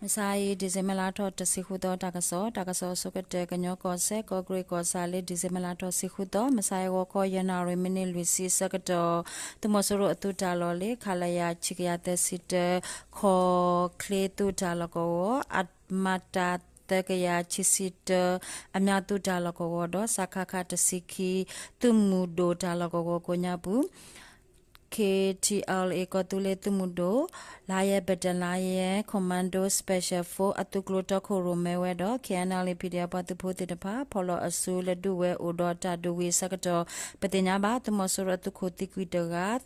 မုၢ်ဆါအံၤ December လါထီၣ်တဆံဃုသီ တၢ်ကစီၣ်, တၢ်ကစီၣ်အဆိကတၢၢ် ကညီကီၢ်စဲၣ် ကီးကရ့ၣ်ကီၢ်ဆၣ်လၢ December လါထီၣ်ဆံဃုသီ မုၢ်ဆါအံၤ ဂီၤခီယဲၢ်နၣ်ရံၣ်မံးနံးလွံၢ်ဆံဆၢကတီၢ် သုးမီၤစိရိၤအသုးတၢ်လီၢ်လၢ ခလရ ဆံကယၤသၢဆံတၢ ခီၣ်ချ့သုးတၢ်လီၢ်ကဝီၤ အမတ သၢကယၤခံဆံတၢ အမျးသုးတၢ်လီၢ်ကဝီၤဒီး စကခ တဆံခံ သုးမုၢ်ဒိၣ်တၢ်လီၢ်ကဝီၤကိးညါပူၤ ခ့ထံအၣ်လ်အ့ ကီၢ်သူလ့ၤသုးမုၢ်ဒိၣ် Lion Battalion Commando Special Force အသုးကျိၤတီခိၣ်ရိၣ်မဲဝဲဒီး ခ့ၣ်အဲၣ်အၣ်လ်အ့ ပံၤဒဲး အပှၤသုးဖိသ့ၣ်တဖၣ် ဖီၣ်လီၤအစုလၢဒုးဝဲအိၣ်ဒီးတၢ်ဒုးဝံၤအဆၢကတီၢ် ပသ့ၣ်ညါဘၣ် သုးမီၤစိရိၤအသုးခိၣ်သံကွံာ်တဂၤ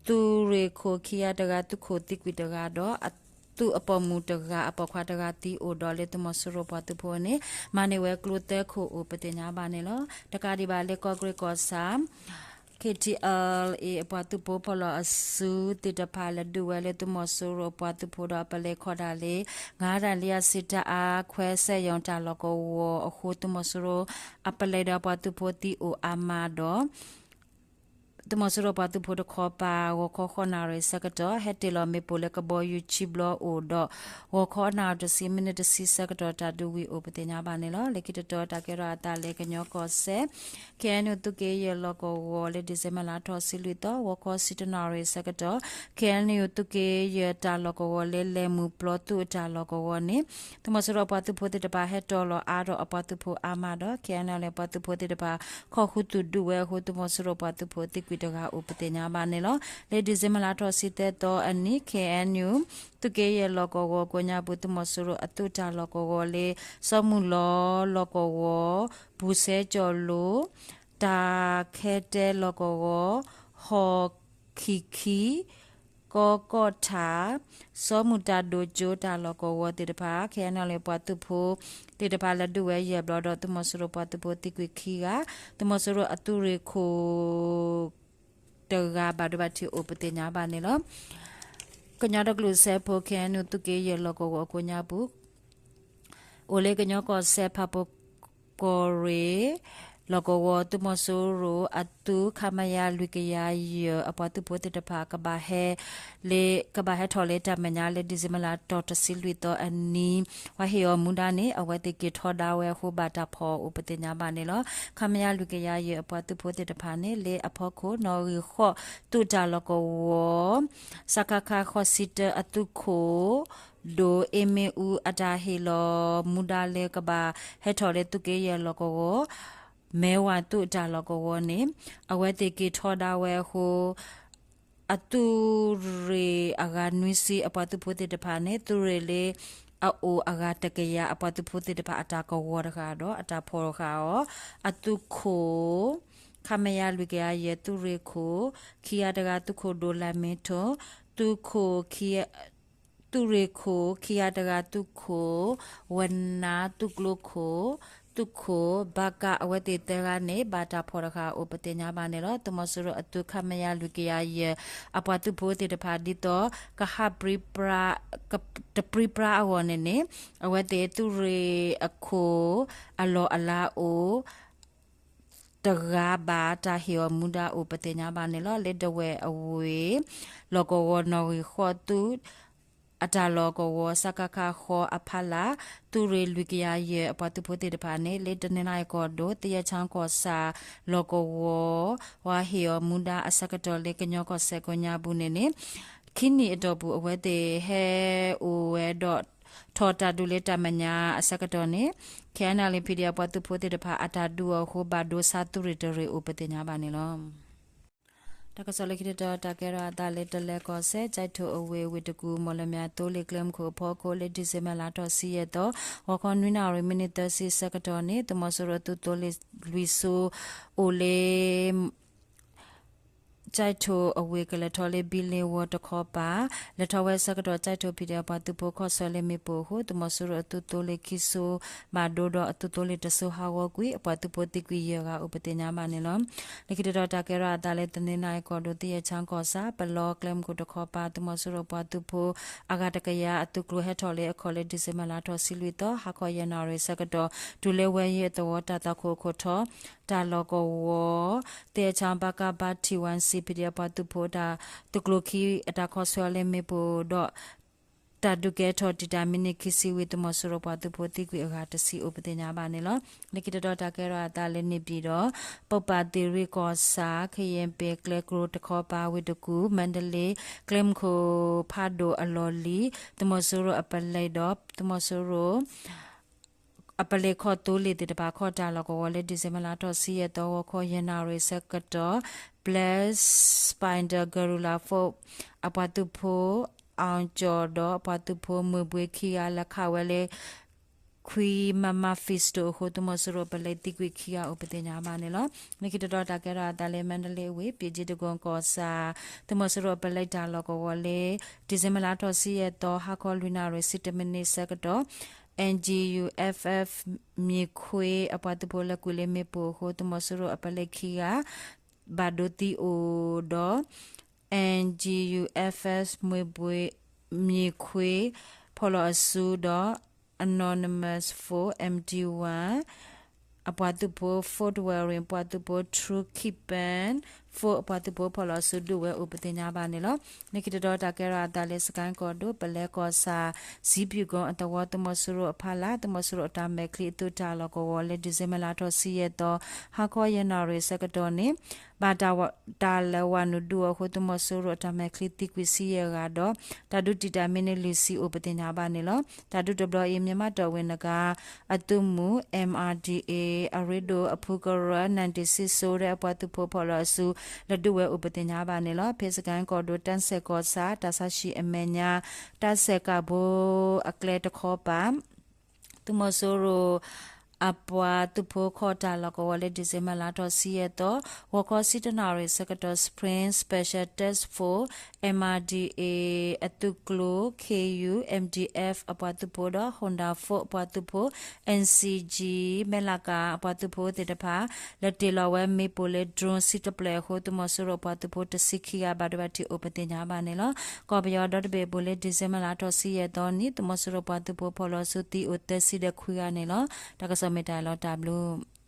သုးရ့ၣ်ခိၣ်ခံဂၤတဂၤ သုးခိၣ်သံကွံာ်တဂၤဒီး သုးအပိာ်မုၣ်တဂၤ အပိာ်ခွါတဂၤသံအိၣ်ဒီးလၢသုးမီၤစိရိၤပှၤသုးဖိန့ၣ် မၤန့ၢ်ဝဲကျိသၢခိၣ်အိၣ် ပသ့ၣ်ညါဘၣ်န့ၣ်လီၤ. တကးဒံးဘၣ်လၢကီၢ်ကရ့ၣ်ကီၢ်ဆၣ် ခ့ထံအၣ်လ်အ့ အပှၤသုးဖိဖီၣ်လီၤအစုသ့ၣ်တဖၣ် လဲၤဒုးဝဲလၢသုးမီၤစိရိၤပှၤသုးဖိဒီး အပလဲၤခီၣ်ဒၣ်လၢ ငါးတၢ်လံအစံးတၢ်အါခွဲစဲးယီၤတၢ်လီၢ်ကဝီၤအဃိ သုးမီၤစိရိၤအပလဲၤဒီးပှၤသုးဖိသံအိၣ်အါမးဒီး သုးမီၤစိရိၤပှၤသုးဖိတခီပၤ ဂီၤခီဃိးနၣ်ရံၣ်ဆၢကတီၢ် ဟဲတ့ၢ်လီၤမ့ၣ်ပိၢ်လၢကဘီယူၤခံဘျီအိၣ်ဒီး ဂီၤခီနၣ်ရံၣ်တဆံ မံးနံးတဆံဆၢကတီၢ် တၢ်ဒုးဝံၤအိၣ် ပသ့ၣ်ညါဘၣ်န့ၣ်လီၤ. လၢခံတတီၤတၢ်ကဲထီၣ်အသးလၢကညီကီၢ်စဲၣ် ခ့ၣ်အဲၣ်ယူၣ် သုးက့ယဲၢ်လီၢ်ကဝီၤလၢ ဒံၣ်စ့ဘၢၣ်လါထီၣ်ဆံလွံၢ်သီ ဂီၤခီဆံတၢနၣ်ရံၣ်ဆၢကတီၢ် ခ့ၣ်အဲၣ်ယူၣ် သုးက့ယဲၢ်တၢ်လီၢ်ကဝီၤလၢ လဲၤမုၢ်ပျီသုးအတၢ်လီၢ်ကဝီၤန့ၣ် သုးမီၤစိရိၤပှၤသုးဖိသ့ၣ်တဖၣ် ဟဲတီၢ်လီၤအါထီၣ်အပှၤသုးဖိအါမးဒီး ခ့ၣ်အဲၣ်ယူၣ်လၢပှၤသုးဖိသ့ၣ်တဖၣ် ခီၣ်ဃုာ်သုးဒုးဝဲအဃိ သုးမီၤစိရိၤပှၤသုးဖိသံကွံာ်တဂၤအိၣ် ပသ့ၣ်ညါဘၣ်န့ၣ်လီၤ. လၢ ဒံၣ်စ့ဘၢၣ်လါထီၣ်ဆံသၢသီအနံၤ ခ့ၣ်အဲၣ်ယူၣ် သုးက့ယဲၢ်လီၢ်ကဝီၤကိးညါပူၤ သုးမီၤစိရိၤအသုးတၢ်လီၢ်ကဝီၤလၢ စီၤမုၢ်လီၤလီၢ်ကဝီၤ ပူၤစဲကၠီၣ်လိၤ တၢ်ခဲတဲလီၢ်ကဝီၤ ဟီၣ်ခံၣ်ခံ ကီကီၣ်ထၣ် စီၤမုၢ်တၢ်ဒိၣ်ကၠိတၢ်လီၢ်ကဝီၤသ့ၣ်တဖၣ် ခ့ၣ်အဲၣ်ယူၣ်လၢပှၤသုးဖိသ့ၣ်တဖၣ် လဲၤဒုးဝဲယဲၢ်ဘျီဒီး သုးမီၤစိရိၤပှၤသုးဖိသံကွံာ်ခံဂၤ သုးမီၤစိရိၤအသုးရ့ၣ်ခိၣ် တဂၤဘၣ်ဒိဘၣ်ထံးအိၣ် ပသ့ၣ်ညါဘၣ်န့ၣ်လီၤ. ကညီတကလုာ်စၢဖှိၣ် ခ့ၣ်အဲၣ်ယူၣ် သုးက့ယဲၢ်လီၢ်ကဝီၤကိးညါပူၤ အိၣ်လၢကညီကီၢ်စဲၣ် ဖၣ်ပူၤကီၢ်ရ့ၣ် လီၢ်ကဝီၤ သုးမီၤစိရိၤအသုး ခမရ လွံၢ်ကယၤယဲၢ် အပှၤသုးဖိသ့ၣ်တဖၣ် ကဘၣ်ဟဲလၢ ကဘၣ်ဟဲထီၣ်လၢတၢ်မဲာ်ညါလၢ ဒံၣ်စ့ဘၢၣ်လါထီၣ်တဆံလွံၢ်သီအနံၤ ပှၤဟ့ၣ်အီၤမူဒါန့ၣ် အဝဲသ့ၣ်က့ၤထီဒါဝဲအဃိ ဘၣ်တၢ်ဖီၣ်အီၤအိၣ် ပသ့ၣ်ညါဘၣ်န့ၣ်လီၤ. ခမရ လွံၢ်ကယၤယဲၢ် အပှၤသုးဖိသ့ၣ်တဖၣ်န့ၣ် လၢအဖီခိၣ် နီၣ်ဂံၢ်ဃိးသုးတၢ်လီၢ်ကဝီၤ စကခ ဃိးဆံတၢ အသုးခိၣ် ဒိၣ်အ့မ့အူ အတၢ်ဟ့ၣ်လီၤမူဒါလၢကဘၣ်ဟဲထီၣ်လၢသုးက့ယဲၢ်လီၢ်ကဝီၤ မဲဝၤသုးတၢ်လီၢ်ကဝီၤန့ၣ် အဝဲသ့ၣ်က့ၤထီဒါဝဲအဃိ အသုးရ့ၣ်အဂၤနွံဆံ အပှၤသုးဖိသ့ၣ်တဖၣ်န့ၣ် သုးရ့ၣ်လၢအအိၣ်အဂၤတကယၤ အပှၤသုးဖိသ့ၣ်တဖၣ် အတၢ်ကဝီၤတဃာ်ဒီး အတၢ်ဖီၣ်ဃာ်အီၤ အသုးခိၣ် ခမရ လွံၢ်ကယၤယဲၢ် သုးရ့ၣ်ခိၣ် ခံဂၤတဂၤ သုးခိၣ်ဒိၣ်လၢမ့ထိၣ် သုးခိၣ် သုးရ့ၣ်ခိၣ် ခံဂၤတဂၤ သုးခိၣ် ဝနါ သုးကျိခိၣ် သုးခိၣ် ဘၣ်ကး အဝဲသ့ၣ်သၢဂၤန့ၣ် ဘၣ်တၢ်ဖီၣ်တဃာ်အိၣ် ပသ့ၣ်ညါဘၣ်န့ၣ်လီၤ. သုးမီၤစိရိၤအသုး ခမရ လွံၢ်ကယၤယဲၢ် အပှၤသုးဖိသ့ၣ်တဖၣ် ဒ်သိး ကဟးပြံပြါ တပြံပြါအဂီၢ်န့ၣ် အဝဲသ့ၣ်သုးရ့ၣ်အခိၣ် အလီၢ်အလၤအိၣ် တဂၤဘၣ်တၢ်ဟ့ၣ်အီၤမူဒါအိၣ် ပသ့ၣ်ညါဘၣ်န့ၣ်လီၤ. လၢဒဝဲၢ်အဝ့ၢ် လီၢ်ကဝီၤ နီၣ်ဂံၢ်ဃိးသုး အတၢ်လီၢ်ကဝီၤ စကခ ဃိး အဖီလာ် သုးရ့ၣ်လွံၢ်ကယၤယဲၢ် အပှၤသုးဖိသ့ၣ်တဖၣ်န့ၣ် လၢတနီသရံၣ်ကီၢ်ဒိၣ် သယဲၣ်ချၣ်ကီၢ်ဆၣ် လီၢ်ကဝီၤ ပှၤဟ့ၣ်အီၤမူဒါအဆၢကတီၢ်လၢ ကညီကီၢ်စဲၣ်ကိးညါပူၤန့ၣ်န့ၣ် ခံနံၣ်အတီၢ်ပူၤ အဝဲသ့ၣ်ဟဲအိၣ်ဝဲဒီး ထီၣ်တၢ်ဒုးလၢတၢ်မဲာ်ညါအဆၢကတီၢ်န့ၣ် ခ့ၣ်အဲၣ်ယူၣ် PDF အပှၤသုးဖိသ့ၣ်တဖၣ် အတၢ်ဒုးအီၤအဃိ ဘၣ်ဒိဆါသုးရ့ၣ်တရ့ၣ်အိၣ် ပသ့ၣ်ညါဘၣ်န့ၣ်လီၤ. တၢ်ကစီၣ်လၢခံတတီၤ တၢ်ကဲထီၣ်အသးလၢ တလဲၤကီၢ်စဲၣ် ကၠဲးထိၣ်အဝ့ၢ် ဝ့ၢ်တကူၣ် မီၣ်လမၠးသိလ့ၣ်ကျဲမုၢ်ခိၣ်အဖီခိၣ် လၢ December လါထီၣ်ဆံယဲၢ်သီ ဂီၤခီနွံနၣ်ရံၣ် မံးနံးသၢဆံဆၢကတီၢ်န့ၣ် သုးမီၤစိရိၤအသုးသိလ့ၣ်လွံၢ်စိ အိၣ်လၢ ကၠဲးထိၣ်အဝ့ၢ် ကလဲၤထီၣ်လၢဘံလ့ဝီတခီပၤ လဲၤထီၣ်ဝဲဆၢကတီၢ် ကၠဲးထိၣ် PDF ပှၤသုးဖိခီၣ်ဆၢလၢမ့ၣ်ပိၢ်အဃိ သုးမီၤစိရိၤအသုးသိလ့ၣ်ခံစိ ဘၣ်ဒိဒီးအသုးသိလ့ၣ်တစိဟးဂီၤကွံာ် အပှၤသုးဖိသံကွံာ်ယဲၢ်ဂၤအိၣ် ပသ့ၣ်ညါဘၣ်န့ၣ်လီၤ. လၢခံတတီၤ တၢ်ကဲထီၣ်အသးလၢ တနီသရံၣ်ကီၢ်ဒိၣ် သယဲၣ်ချၣ်ကီၢ်ဆၣ် ပလီကျဲမုၢ်ခိၣ်တခီပၤ သုးမီၤစိရိၤပှၤသုးဖိ အဂၤတကယၤအသုးကျိၤဟဲထီၣ်လၢအခီၣ်လၢ December လါထီၣ်ဆံလွံၢ်သီ ဟါခီယဲၢ်နၣ်ရံၣ်ဆၢကတီၢ် တုၤလၢဝဲယံၤအသဝီတၢ်သွၣ်ခိၣ်အခိၣ်ထီ တၢ်လီၢ်ကဝီၤ သယဲၣ်ချၣ် ဘၣ်ကးဘၣ် ထံၣ်ဝၣ်စံၣ် PDF ပှၤသုးဖိတၢ်သုးကျိၤခံ အတၢ်ခီဆၢလၢမ့ၣ်ပိၢ်ဒီး တၢ်ဒုးကဲထီၣ်တံာ်တာ်မံးနံးခံဆံဝံၤ သုးမီၤစိရိၤပှၤသုးဖိသံကွံာ်အဂၤတဆံအိၣ်ပသ့ၣ်ညါဘၣ်န့ၣ်လီၤ. လၢခံတတီၤတၢ်ကဲထီၣ်အသးလၢန့ၣ်ပၠံၣ်ဒီး ပုၢ်ပၢ်သံၣ်ရ့ၣ်ကီၢ်ဆၣ် ခယဲၣ်ပ့ၤကျဲကျိတခီပၤ ဝ့ၢ်တကူၣ် မါဒလ့ ကျဲမုၢ်ခိၣ်ဖးဒိၣ်အလီၢ်လံၤ သုးမီၤစိရိၤအပလဲၤဒီး သုးမီၤစိရိၤ အပလဲၤခီၣ်သိလ့ၣ်သ့ၣ်တဖၣ်ခီတၢ်လီၢ်ကဝီၤလၢ December လါထီၣ်ဆံယဲၢ်သီ ဂီၤခီယဲၢ်နၣ်ရံၣ်ဆၢကတီၢ် Black Spider Guerrilla Force အပှၤသုးဖိ အီကၠီၣ်ဒီးအပှၤသုးဖိမုၢ်ဘှ့ခံဂၤလၢခးဝဲလၢ ခွံ မမ pistol အဃိ သုးမီၤစိရိၤပလဲၤသံကွံာ်ခံဂၤအိၣ်ပသ့ၣ်ညါဘၣ်န့ၣ်လီၤ. လၢခံတတီၤတၢ်ကဲထီၣ်အသးလၢ မါဒလ့အဝ့ၢ် ပၠ့ၣ်ကၠ့တကီၢ်ကီၢ်ဆၣ် သုးမီၤစိရိၤအပလဲၤတၢ်လီၢ်ကဝီၤလၢ December လါထီၣ်ဆံယဲၢ်သီ ဟါခီလွံၢ်နၣ်ရံၣ်ဆံတမံးနံးဆၢကတီၢ် N G U F F မၠ့ၣ်ခွ့အပှၤသုးဖိလၢကွံာ်လၢမ့ၣ်ပိၢ်အဃိ သုးမီၤစိရိၤအပလဲၤခံဂၤ ဘၣ်ဒိသံအိၣ်ဒီး N G U F F မ့ၣ်ဘှ့ မၠ့ၣ်ခွ့ ဖီၣ်လီၤအစုဒီး Anonymous Force M D one အပှၤသုးဖိ Fort Waring ပှၤသုးဖိ True Keepan Force အပှၤသုးဖိဖီၣ်လီၤအစုဒုးဝဲအိၣ်ပသ့ၣ်ညါဘၣ်န့ၣ်လီၤ. လၢခံတတီၤတၢ်ကဲထီၣ်အသးလၢ စကဲၣ်ကီၢ်ဒိၣ် ပလဲကီၢ်ဆၣ် စံးပၠူၣ်ကိအသဝီ သုးမီၤစိရိၤအဖီလာ် သုးမီၤစိရိၤအတၢ်မဲာ်ချံအသုးတၢ်လီၢ်ကဝီၤလၢ December လါထီၣ်ဆံယဲၢ်သီ ဟါခီယဲၢ်နၣ်ရံၣ်ဆၢကတီၢ်န့ၣ် ဘၣ်တၢ်လၢဝၤနုာ်ဒုးအီၤအဃိ သုးမီၤစိရိၤအတၢ်မဲာ်ချံသံကွံာ်ဆံယဲၢ်ဂၤဒီး တၢ်ဒုးတံာ်တာ်မံးနံးလွံၢ်ဆံအိၣ်ပသ့ၣ်ညါဘၣ်န့ၣ်လီၤ. တၢ်ဒုးတဘျီအံၤ မၠၢ်မးတီၣ်ဝ့ၢ်နဂၤ အသုးမုၢ် M R D A အရ့ဒိၣ်အဖုကရၢ နၣ်တံၣ်စံစိ ဒီးအပှၤသုးဖိဖီၣ်လီၤအစု လၢဒုးဝဲအိၣ်ပသ့ၣ်ညါဘၣ်န့ၣ်လီၤ. ဖဲစကဲၣ်ကီၢ်ဒိၣ် တၢ်စဲၣ်ကီၢ်ဆၣ် တၢ်ဆါဟံၣ်အမဲာ်ညါ တၢ်စဲၣ်ကးဘိအကျဲတခီပၤ သုးမီၤစိရိၤ အပှၤသုးဖိခီတၢ်လီၢ်ကဝီၤလၢ December လါထီၣ်ဆံယဲၢ်သီ ဂီၤခီဆံတၢနၣ်ရံၣ်ဆၢကတီၢ် Spring Special Task Force M R D A အသုးကျိၤ K U M D F အပှၤသုးဖိဒီး Honda Force အပှၤသုးဖိ N C G မဲၢ်လးကၤအပှၤသုးဖိသ့ၣ်တဖၣ် လၢတ့ၢ်လီၤဝဲမ့ၣ်ပိၢ်လၢ drone ဆံတဖျၢၣ်အဃိ သုးမီၤစိရိၤပှၤသုးဖိတဆံခံဂၤ ဘၣ်ဒိဘၣ်ထံးအိၣ်ပသ့ၣ်ညါဘၣ်န့ၣ်လီၤ. ကီၢ်ပယီၤဒီတဘ့ၣ်အပူၤလၢ December လါထီၣ်ဆံယဲၢ်သီနံၤ သုးမီၤစိရိၤပှၤသုးဖိဖီၣ်လီၤအစုသံအိၣ်သၢဆံဒီးခွံဂၤန့ၣ်လီၤ. တၢ်ကစီၣ်မ့ၢ်တၢ်အံၤလီၤ တၢ်ဘျုး